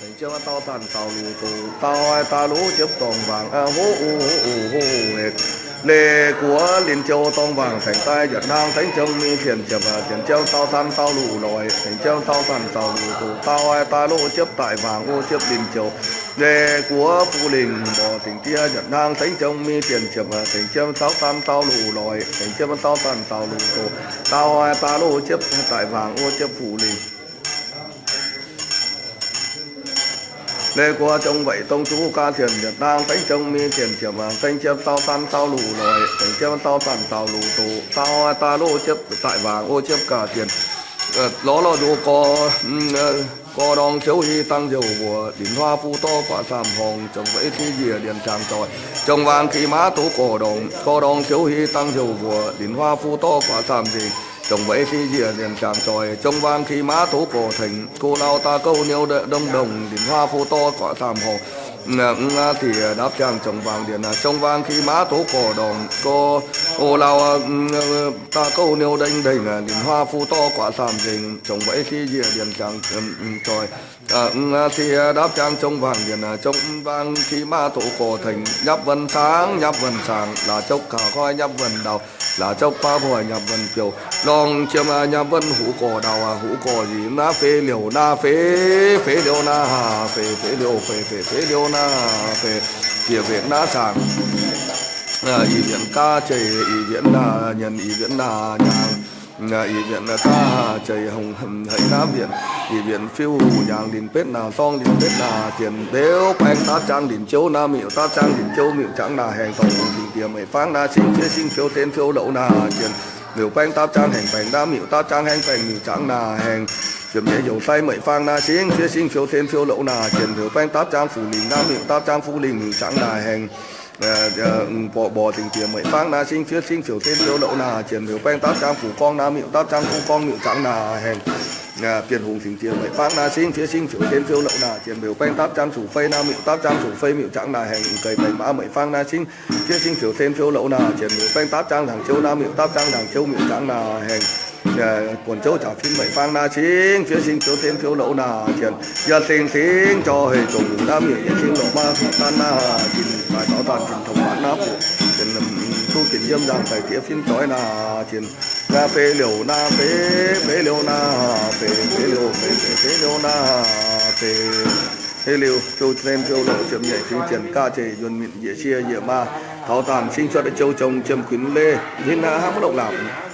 Tengx jienv dauh zanc zaux luc doqc, dauh haaix dauh luc jiepv dorngc mbaangc, hoqv uv hoqv uv hoqv uv hec. Leiz guoqv linh jouh dorngh mbaangc tengx daaih, yietc hnangv tengx jienv mingh dienx ziepc, dienx jienv dauh zanc zaux luc loic, tengx jienv dauh zanc zaux luc doqc, dauh haaix dauh luc jiepv daaih mbaangc wuov jiepv linh jouh. Leiz guoqv Fu Lingh mborqv dingc diev, yietc hnangv tengx jienv mingh dienx ziepc, tengx jienv dauh zanc zaux luc loic, tengx jienv dauh zanc zaux luc doqc, dauh haaix dauh luc jiepv daaih mbaangc wuov jiepv Fu Lingh. Leiz guoqv Zong Weic Dong Zuqv Ga'zienh, yietc hnangv tengx jienv mingh dienx ziepc, tengx jienv dauh zanc zaux luc loic, tengx jienv dauh zanc zaux luc doqc, dauh haaix dauh luc jiepv daaih mbaangc wuov jiepv ga'zienh. Lorz lorh ndoqv gorx, gorx ndorngx ziouv hih dangh nziouv mbuoqc, linc huaav fuqv dorv guatc zaamh horngh, zong weic siqv njiec lienc ziangx zoih, zong waang ki maav doz gorx ndorngx, gorx ndorngx ziouv hih dangh nziouv mbuoqc, linc huaav fuqv dorv guatc zaamh nzengc, zong weic siqv njiec lienc ziangx zoih, zong waang ki maav doz gorx tengx, go lauh da'gouv niou ndongc ndongc, linc huaav fuqv dorv guatc zaamh horngh, diex ndapv ziangh zong waang lienc, zong waang ki maav doz gorx ndorngx, go lauh da'gouv niou ndongc ndengc, linc huaav fuqv dorv guatc zaamh nzengc, zong weic siqv njiec lienc ziangx zoih, diex ndapv ziangh zong waang lienc, zong waang ki maav doz gorx tengx, nyapv wuonh caangv nyapv wuonh caangx, laaix zouv kaax koiv nyapv wuonh ndau, laaix zouv baav hoic nyapv wuonh biouv, lorngh jiem nyapv wuonh huv gorx ndau, huv gorx nziex naaiv fei liouh naaiv fei, fei liouh naaiv fei, fei liouh fei, fei, fei liouh naaiv fei, bieqc mbenc naaiv saangc, ih mbienc gaav jeic, ih mbienc naaiv nyienx, ih mbienc naaiv nyaangx, ih mbienc gaav jeic hongh haic naaiv mbienc, ih mbienc fiuv nyaangx linc betv naaiv sorng, linc betv naaiv dienx, mbeux baeng dapv jangv linc jouv naaiv miuc, dapv jangv linc jouv miuc, jangv naaiv haengh dorngh hungh dingc diex meic fangv naaiv singv fiev singv fiou ten fiou louc naaiv dienx, mbeux baeng dapv jangv haengh baengc naaiv miuc, dapv jangv haengh baengc miuc, jangv naaiv haengh, ziepc nyeic youc sai meic fangv naaiv singv fiev singv fiou ten fiou louc naaiv dienx, mbeux baeng dapv jangv fuqv lingh naaiv miuc, dapv jangv fuqv lingh miuc, jangv naaiv haengh, mborqv mborqv dingc diex meic fangv naaiv singv fiev singv fiou ten fiou louc naaiv dienx, mbeux baeng dapv jangv fuqv gorngv naaiv miuc, dapv jangv fuqv gorngv miuc, jangv naaiv haengh, bienh hungh dingc diex meic fangv naaiv singv fiev singv fiou ten fiou louc naaiv dienx, mbeux baeng dapv jangv zuqc fei naaiv miuc, dapv jangv zuqc fei miuc, jangv naaiv haengh, geix baengc maav meic fangv naaiv singv fiev singv fiou ten fiou louc naaiv dienx, mbeux baeng dapv jangv ndaangc jouv naaiv miuc, dapv jangv ndaangc jouv miuc, jangv naaiv haengh, buonc jouv jaax fin meic fangv naaiv singv fiev singv fiou ten fiou louc naaiv dienx, yietc singx singx jauv hei zongc naaiv miuc, yietc singx lorqc maaih taux daanh naaiv, zinh daaih taux daanh zinh tongx waanc naaiv buoqc, duqv ginc yiem nzaangc daaih diev fin zoih naaiv dienx, naaiv fei liouh naaiv fei, fei liouh naaiv fei, fei liouh fei, fei fei liouh naaiv fei, fei liouh fiou ten fiou louc ziepc nyeic fingx zienc gaav jeic yuonh minc njiec sie njiec maa, taux daanh singx cuotv jouv zong jiem kuinx leiz, ninh hnangv maiv longc laapc.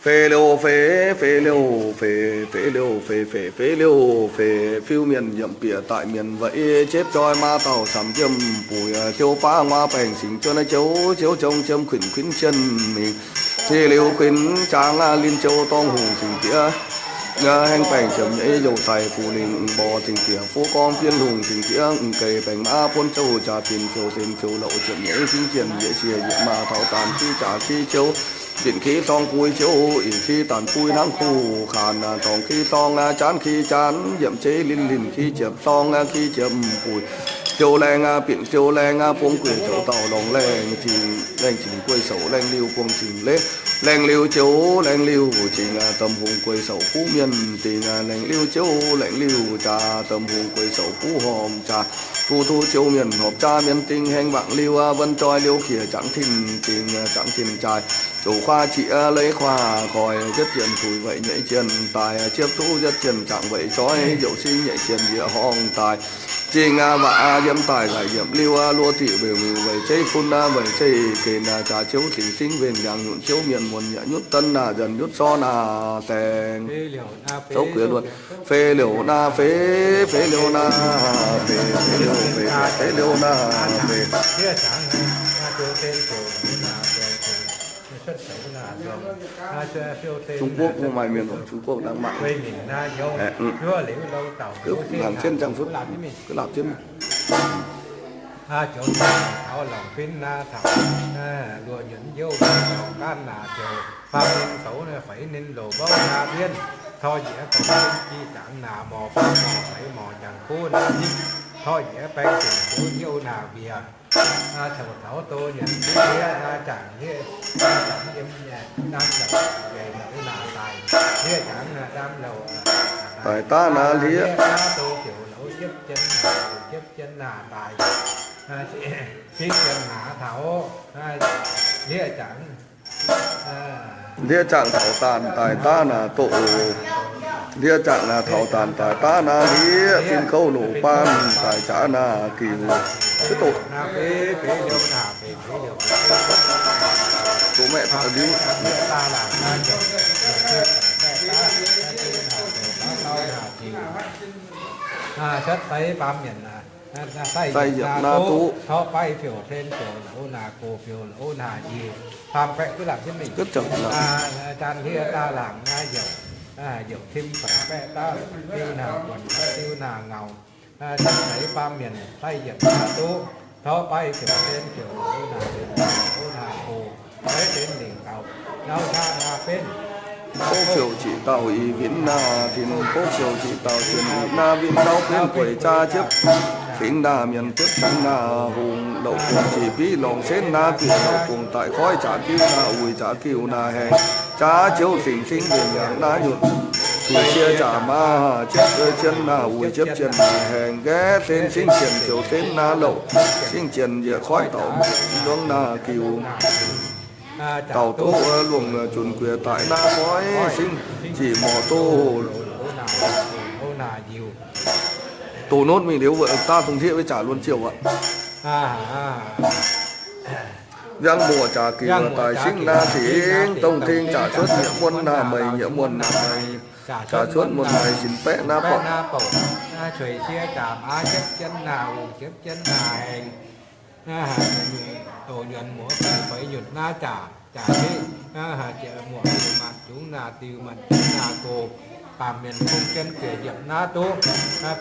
Fei liouh fei, fei liouh fei, fei liouh fei, fei fei liouh fei, fiuv mienh yiemc bieqc daaih mienh weic jepv joih maa dauh camv yiem buic, ziouv baav nguaaz baengh singx juov naaiv jouv, ziouv zong jiem kuinx kuinx jien mingh, se liuz kuinx jangx linh jouh dorngh hungh dingc diex, haengh baengh ziepc nyeic youc sai fuqv lingh mborqv dingc diex fuqv gorngv bienh hungh dingc diex geix baengc maav buonv zouv jaax fin fiou ten fiou louc ziepc nyeic fingx zienc njiec sie njiec maa taux daanh ki jaax ki jouv, bienh ki sorng bui jouv, ih ki daanh bui hnangv kuv kaanx, dorngx ki sorng, jaanv ki jaanv, yiemc zeiv linh linh ki jiepc sorng, ki jiepc bui, ziouv laengh, bienh ziouv laengh, buang gueic zoux dauh lorngh laengh zingh, laengh zingh guei soux laengh liuh buang zingh leiz, laengh liuh ziouv laengh liuh zingh, domh hungh guei soux buv mienh dingh, laengh liuh ziouv laengh liuh jaax, domh hungh guei soux buv horpc jaax, gu tu ziouv mienh horpc jaax mienh dingh, haengh wangc liuh wuonv joih liouh qiex jangx tin dingh, jangx tin jaaix, zoux kuav zieqv leiz kuav koiv, yietv jienh tuix weic nyeic jienh daaih, ziepv duqv yietv jienh jangx weic joiv, youc singx nyeic jienh njiec horngh daaih, zingh waac yiem daaih nzaic yiemc liuh, luoqc diqc weic muic weic zeiv fun weic zeiv gen, jaax ziouv dingc singv winh yangh nyutc ziouv mienh muonc yaac nyutc dan naaic nzanc nyutc sorv naaic saeng. Zouv gueix luonc. Fei liouh naaiv fei, fei liouh naaiv fei, fei liouh fei, fei liouh naaiv fei. Trung Quốc cũng mãi miền Trung Quốc đang mặn. Cứ hàng trên trang phút, cứ lặp trên. Zoux taux longc fin taux luoqc nyunc youh, longc gan naaic ziouc faam ninh zoux feix ninh loz mbouv naaic mbienv, torqv yiez gorngv fin jih jangx naaic morc faam morc feix morc jangx kuv naaic mbienv, torqv yiez baeng zingc ziouv youh naaic mbiec. Coc taux doz nyanc kuv ndiev naaic jangx ndiev, jangx yiem naaic ndaamv louc, weic naaic daaih ndiev jangx ndaamv louc, daaih daav naaiv hlieqv. Ziepc jienv naaic daaih, singv jienv naaic taux hlieqv jangx. Hlieqv jangx taux daanh daaih daav naaic doqc oc. Hlieqv jangx naaic taux daanh daaih daav naaiv hlieqv, fin-kouv loz-baan daaih jaax naaic giux. Doqc, doqc maeqv taux liuz. Sai yietc naaiv duqv. Gov jangx naaic. Kov fiouc ziqc dauh i winx naaic tin, kov fiouc ziqc dauh zien i naaiv winx ndau benv gueic jaa jiepv fingx naaic mienh, jiepv fingx naaic hungh, louc gong ziqc biv lorngc senv naaiv bieqc, louc gong daaih koiv jaax giuv naaic wuic jaax giuh naaic haengx, jaax ziouv singx singv mbienc yangh naaiv nyutc, zuqc sie jaax maaz jiepv zien naaic wuic jiepv zien naaic haengx, nqaeqv sen singv sienx ziouc senv naaiv louc, singv zien yietc koiv dauh nzuonx naaic giux. Dauh duqv luongc junc guiex daaih naaiv koiv singv ziqc morc doz. Doqc notv mingh liuz, daav dungz hlieqv wuov jaax luonx ziouc aqv. Yangh muoc jaax giux daaih singv naaiv singx, dongh tengx jaax cuotv nyiec muonz naaiv meix, nyiec muonz naaiv meix, jaax cuotv muonz meix sin baeqv naaiv bouc. Cueix sie jaax maaz jiepv jienv naaiv hungh, jiepv jienv naaiv haengx. Doqc nyuonx muoz feix nyutc naaiv jaax, jaax hlieqv, muoc maanc jungx naaiv diuh, maanc jungx naaiv gox, baamh mienh kungx jienv gueic yiemc naaiv duqv,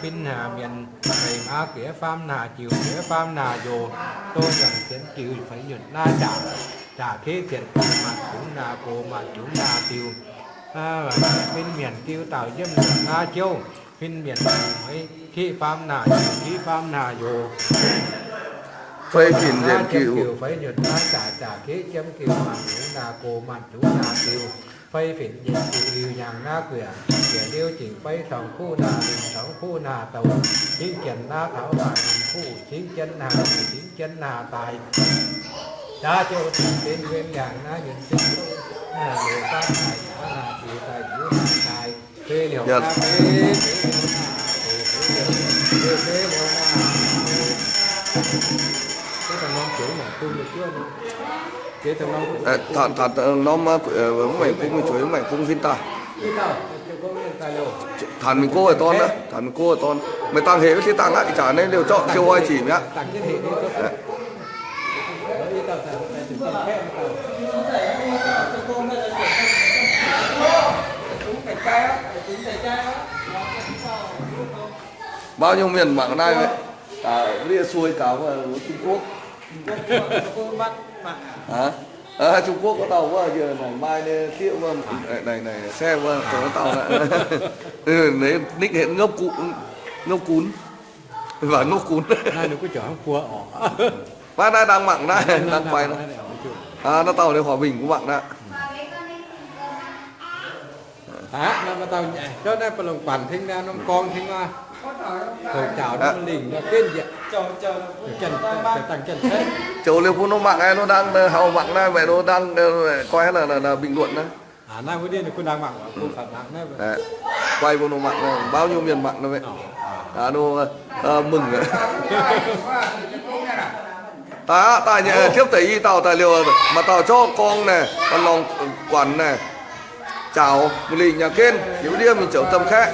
fin-haaix mienh meix maaz gueic faam naaiv jiux, gueic faam naaiv yoz, doh nyanc jienv diuh feix nyutc naaiv jaax, jaax hlieqv zienc maanc jungx naaiv gox, maanc jungx naaiv diuh. Fin-mienh diuh dauh yiem naaiv jouv, fin-mienh diuh meix hlieqv faam naaiv jiux, hlieqv faam naaiv yoz. Fei fin-mienh diuh feix nyutc naaiv jaax, jaax hlieqv jienv diuh maanc jungx naaiv gox, maanc jungx naaiv diuh. Fei fin-mienh diuh liuz nyaangx naaiv gueic, gueic liuz jingc fei tongx kuv naaiv, lingc tongx kuv naaiv douc, cingv jienv naaiv taux maanc lingc kuv, cingv jienv naaiv, cingv jienv naaiv daaih. Jaax ziouc benx win nyaangx naaiv nyunc jienv, loz-baan daaih jaax naaiv diuh daaih yiuv naaiv daaih. Taux norm mv maengc bung mingh zueiz mv maengc bung fin daaih. Taux mingh gouv dorn aqv, taux mingh gouv dorn. Meih dangh hec wuov deix dangh aqv, ih zanc naaiv liouh zorqv siou oi zic mi'aqv. Bao nhiêu mienh mangc naaiv, ndiev sui gaux Trung Quốc. Trung Quốc wuov dauh wuov, naaic maaih nyei sieqv wuov, naaic se wuov, dauh wuov dauh naaic, ninh hnangv ngopv gunx, mv baac ngopv gunx. Maiv naaiv dangh mangc naaiv, dangh faix. Naaiv dauh ninh Hòa Bình gunv mangc naaiv. Aqv, naaiv maaih dauh, naaiv ba'longc guanc tengx naaiv norm gorngv tengx naaiv, houc jauv naaiv lingc naaiv benv yietc, zoux liuz bun nor mangc naaiv, nor dangh hauz mangc naaiv, maiv nor dangh guai hnangv naaiv, bình luận naaiv. Naaiv wuov deix ninh gunv dangh mangc, guai bun nor mangc naaiv, bao nhiêu mienh mangc naaiv. Mừng. Daaih aqv, daaih nyei, ziepv deix i dauh daaih liouh, maaih dauh zorqv gorngv naaic, maaih lorngx guanc naaic, jaux Mbuo Lingh Nyaah Genv, yietc ndiev mingh ziouc domh kaeqv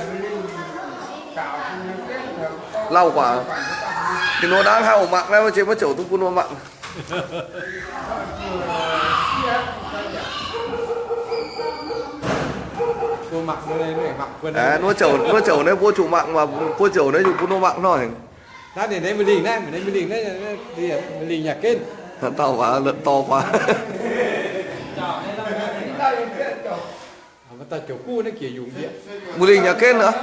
lauh guaax. Ninh nor dangh haih mangc naaiv, maiv zeiz maiv ziouc duqv bun mbuo mangc. Mbuo mangc, mbuo ziouc naaiv mbuo zuqc mangc, mbuo ziouc naaiv yungh bun mbuo mangc hnoi. Naaiv ninh naaiv Mbuo Lingh naaiv, ninh Mbuo Lingh naaiv, Mbuo Lingh Nyaah Genv. Dauh waac la'dorh guaax. Mbuo Lingh Nyaah Genv aqv.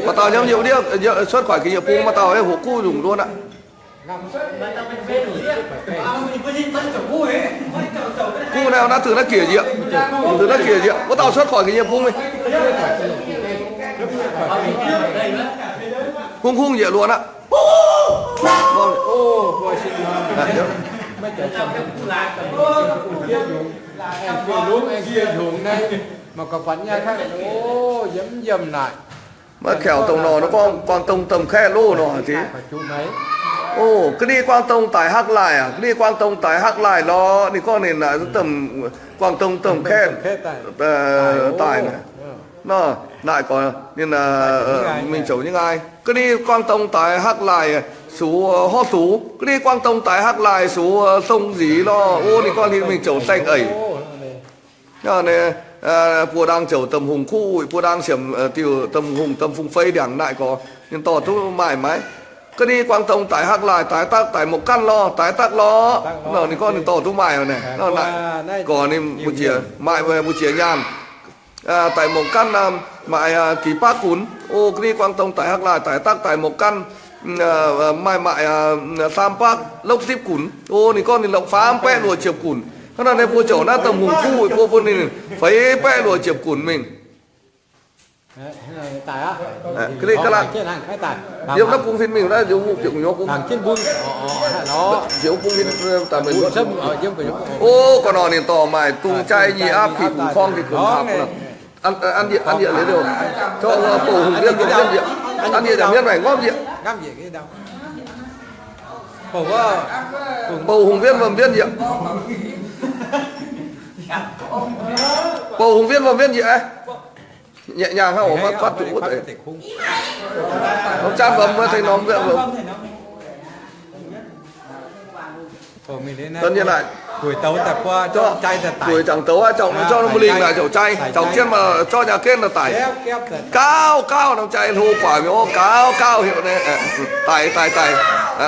Maaih dauh nyiemv yietc ndiev, cuotv khỏi ga'nyiec bung, maaih dauh haiz hoqc guv nyungc nduov aqv. Bung naaiv, naaiv taux naaiv jiex njiec, taux naaiv jiex njiec, wuov dauh cuotv khỏi ga'nyiec bung mingh. Kungx kungx njiec luonx aqv. Maiv kaux dongh nor, nor gorngv Guangv Dong domh kaeqv loh nor haic. O, ga'naaiv Guangv Dong daic hakv laaic aqv. Ga'naaiv Guangv Dong daic hakv laaic lorqc. Ninh gorngv ninh naaic domh Guangv Dong domh kaeqv daic naaic. Nor, naaic gorngv ninh mingh ziouc nyei nqaai. Ga'naaiv Guangv Dong daic hakv laaic sux horv sux. Ga'naaiv Guangv Dong daic hakv laaic sux dong nziz lorqc. O, ninh gorngv ninh mingh ziouc saeng eix. Nor, buo ndaang ziouc domh hungh kuv, buo ndaang siemc diuh domh hungh domh fungx fei ndiangx naaic gorx, ninh dorh duqv maaih maiv? Ga'naaiv Guangv Dong daic hakv laaic, daic daqv daic mouc ganh lorqc, daic daqv lorqc. Nor ninh gorngv ninh dorh duqv maaih naaic. Nor naaic gorx ninh mbu'ziex maaih, mbu'ziex nyaanh. Daic mouc ganh maaih gix baqv gunx. O, ga'naaiv Guangv Dong daic hakv laaic, daic daqv daic mouc ganh maaih, maaih สาม baqv หกสิบ gunx. O, ninh gorngv ninh longc faam baeqv luoqc ziepc gunx. Hnangv naaiv ninh mbuo ziouc naaiv domh hungh kuv bun ninh feix baeqv luoqc ziepc gunx mingh. Yiem naaiv bung fin mingh naaiv, o, gorngv nor ninh dorh maaih dungz jai nyic aqv, pih gux korng, pih gux hapv. An yietc liuz, bouh hungh wienv wuom wienv njiec. An yietc yaac mienv maengc ngormv njiec. Bouh hungh wienv wuom wienv njiec. Bouh hungh wienv wuom wienv njiec. Nhẹ nhàng hnangv, maiv fatv zuqc wuov deix. Norm jatv wuom, maiv tengx norm wienv wuom. Ninh naaic, bueix zaangc douz aqv, zorqv mbuo lingh naaic ziouc jai, caux jienv maaih zorqv nyaah genv naaic daic. Gauv gauv norm jai hlo guaax mi'aqv, gauv gauv heuc naaic, daic daic daic,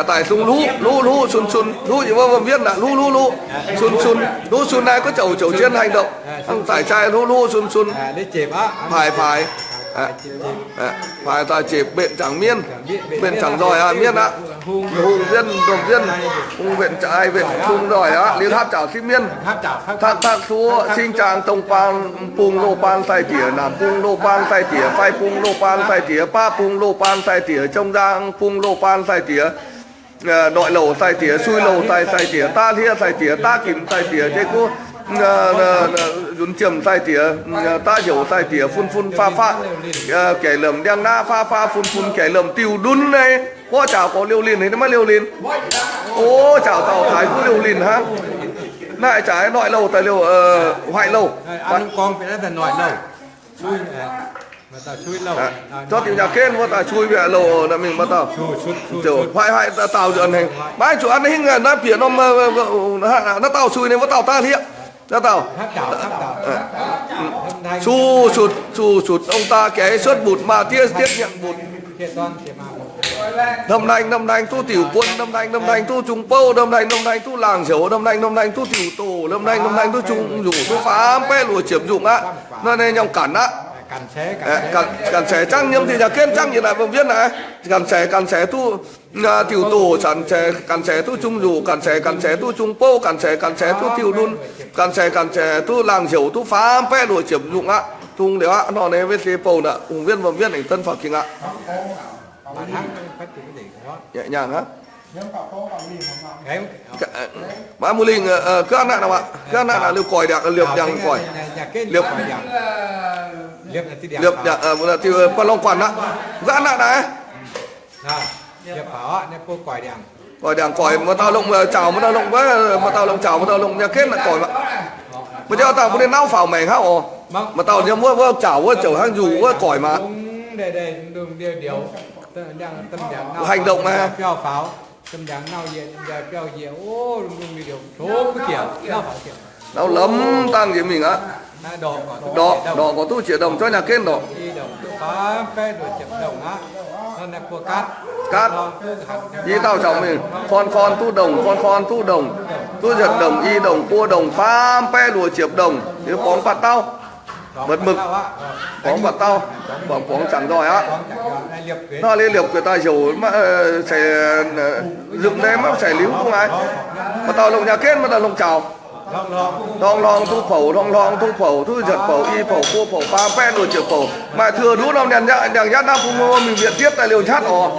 daic sung hluqv hluqv hluqv, sun sun hluqv, yiem wuov wuom wienv naaic hluqv hluqv hluqv, sun sun hluqv, sun naaiv guov ziouc ziouc jienv hành động, hnangv daic jai hluqv hluqv sun sun, paaic paaic, paaic daaih ziepc mbenc zaangc mienv, mbenc zaangc nzoih aqv, mienv aqv. Hungh wienv, domh wienv, hungh mbenc zaangc, mbenc hungh nzoih aqv, liuz hapv zaangc sipv mienv. Takv takv suoqv, cing zaangc dongh baan bung loh baan sai-diex, naamh bung loh baan sai-diex, fai bung loh baan sai-diex, baqv bung loh baan sai-diex, zong nzang bung loh baan sai-diex, noic louc sai-diex, sui louh sai-diex, daav hlieqv sai-diex, daav ginx sai-diex, jei guv, nzunc ziemh sai-diex, daav heuc sai-diex, fun fun faqv faqv, jaic lemh ndiangx naav faqv faqv, fun fun jaic lemh diuh ndun naaiv, gorqv jaaux gorx liouh linh, maiv liouh linh. O, jaaux dauh taaix duqv liouh linh hnangv. Naaiv jaax noic louh daaih liouh, hoic louh. Zorqv diuh nyaah genv wuov daaih sui mbiaauc louh naaiv mingh, maaih dauh, hoic hoic dauh nzuonx hengx. Maiv zuqc an hingv naaiv bieqc norm, naaiv dauh sui ninh wuov dauh daav hlieqv. Naaiv dauh, zuqc sutc, zuqc sutc ong-daa gaeqv cuotv mbutc, maa diev diev nyanc mbutc. Hnamv naeng hnamv naeng duqv diuc buon, hnamv naeng hnamv naeng duqv zung bouv, hnamv naeng hnamv naeng duqv laangh heuc, hnamv naeng hnamv naeng duqv diuc doc, hnamv naeng hnamv naeng duqv zung nzuqc, duqv faam baeqv luoqc ziepc nzungh aqv. Naaiv nyungc ganh aqv. Ganh saix zangv nyiemv diuh nyaah genv zangv yiem naaic wuom-wienv naaic. Ganh saix, ganh saix duqv diuc doc, ganh saix, ganh saix duqv zung nzuqc, ganh saix, ganh saix duqv zung bouv, ganh saix, ganh saix duqv diuh ndun, ganh saix, ganh saix duqv laangh heuc, duqv faam baeqv luoqc ziepc nzungh aqv. Zung liuz aqv, nor naaiv weic se bouh naaic, hungh wienv wuom-wienv aengx duqv faaux king aqv. Maiv muiz lingh, ga'naaiv naaic, ga'naaiv naaic liuz goic ndiangx, liepc ndiangx goic. Liepc, liepc, baac longc guanh aqv. Ga'naaiv naaic, goic ndiangx goic, maaih dauh longc caux, maaih dauh longc, maaih dauh longc caux, maaih dauh longc nyaah genv naaic goic. Maaih jauv dangh mbuo ninh nauv faaux maengc hnangv oc. Maaih dauh yiem wuov, wuov caux wuov ziouc hnangv nzuqc wuov goic maah. Hành động maah. Nauv lomh dangh njiec mingh aqv. Ndorqc, ndorqc gorx duqv jiex ndongc, zorqv nyaah genv ndorqc. Gaatv. I dauh caux mingh, korn-korn duqv ndongc, korn-korn duqv ndongc, duqv yietc ndongc, i ndongc, buo ndongc, faam baeqv luoqc ziepc ndongc, liuz borngz batv dauh. Mbuox mv, borngz baac dauh, borngz, borngz zaangc nzoih aqv. Naaiv liepc guiex daaih heuc maiv, se, nzunc naaiv maiv zeiz liuz duqv aqv. Maaih dauh longc nyaah genv, maaih dauh longc caux. Hlorngv hlorngv duqv pouc, hlorngv hlorngv duqv pouc, duqv nzatc pouc, i pouc, buo pouc, faam, baeqv, luoqc, ziepc pouc. Maaih teuv nduov norm nyanc yaac, yangh yatv naaiv bung mingh mbietc dietv daaih liouh nyatv oc.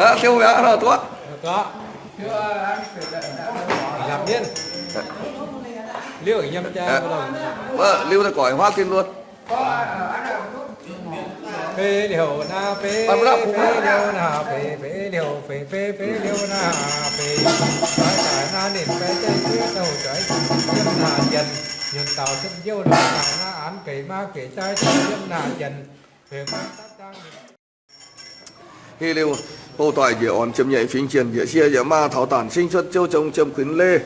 Aqv, siou mi'aqv, nor duqv. Liuz daaih goix huaav tin luonh. Fei liouh naaiv fei, fei liouh naaiv fei, fei liouh fei, fei, fei liouh naaiv fei. Daaih daaih naaiv ninh baeqv zeiv juov douh juov, yiem naaiv janx, nyunc dauh cuotv njiouv lorz daaih naaiv aanx geix maiv geix jaaix, yiem naaiv janx, feix maiv daav dangh. Heh liuz, bouh doic njiec orn ziepc nyeic fingx jienh, njiec sie njiec maa taux daanh cingv cuotv ziouv zong jiem kuinx leih.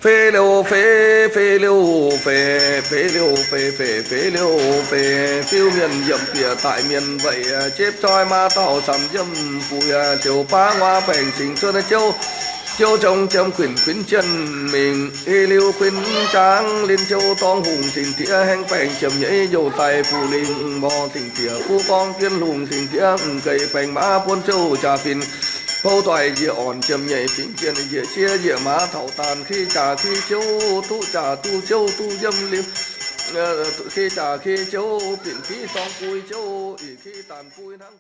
Fei liouh fei, fei liouh fei, fei liouh fei fei, fei liouh fei, fiuv mienh yiemc bieqc daic mienh weic, jepv zoi maa dauh camv yiem buix, ziouc baav nguaaz baengc cingx cuotv ziouv, ziouv zong jiem kuinx, kuinx jienh mingh. Heh liuz kuinx jangx linh ziouv dorng hungh cingx diex, haengh baengc ziepc nyeic youh daaih fuqv lingh mborng cingx diex, fuqv gorngv jienv hungh cingx diex, m'geix baengc maav buonv ziouv jaa-fin. Bouh doic njiec orn ziepc nyeic fingx jienh, njiec sie njiec maa taux daanh, kei jaax kei ziouv, duqv jaax duqv ziouv duqv yiem liuz, kei jaax kei ziouv binc fiv dorng bui ziouv, ih kei daanh bui hnangv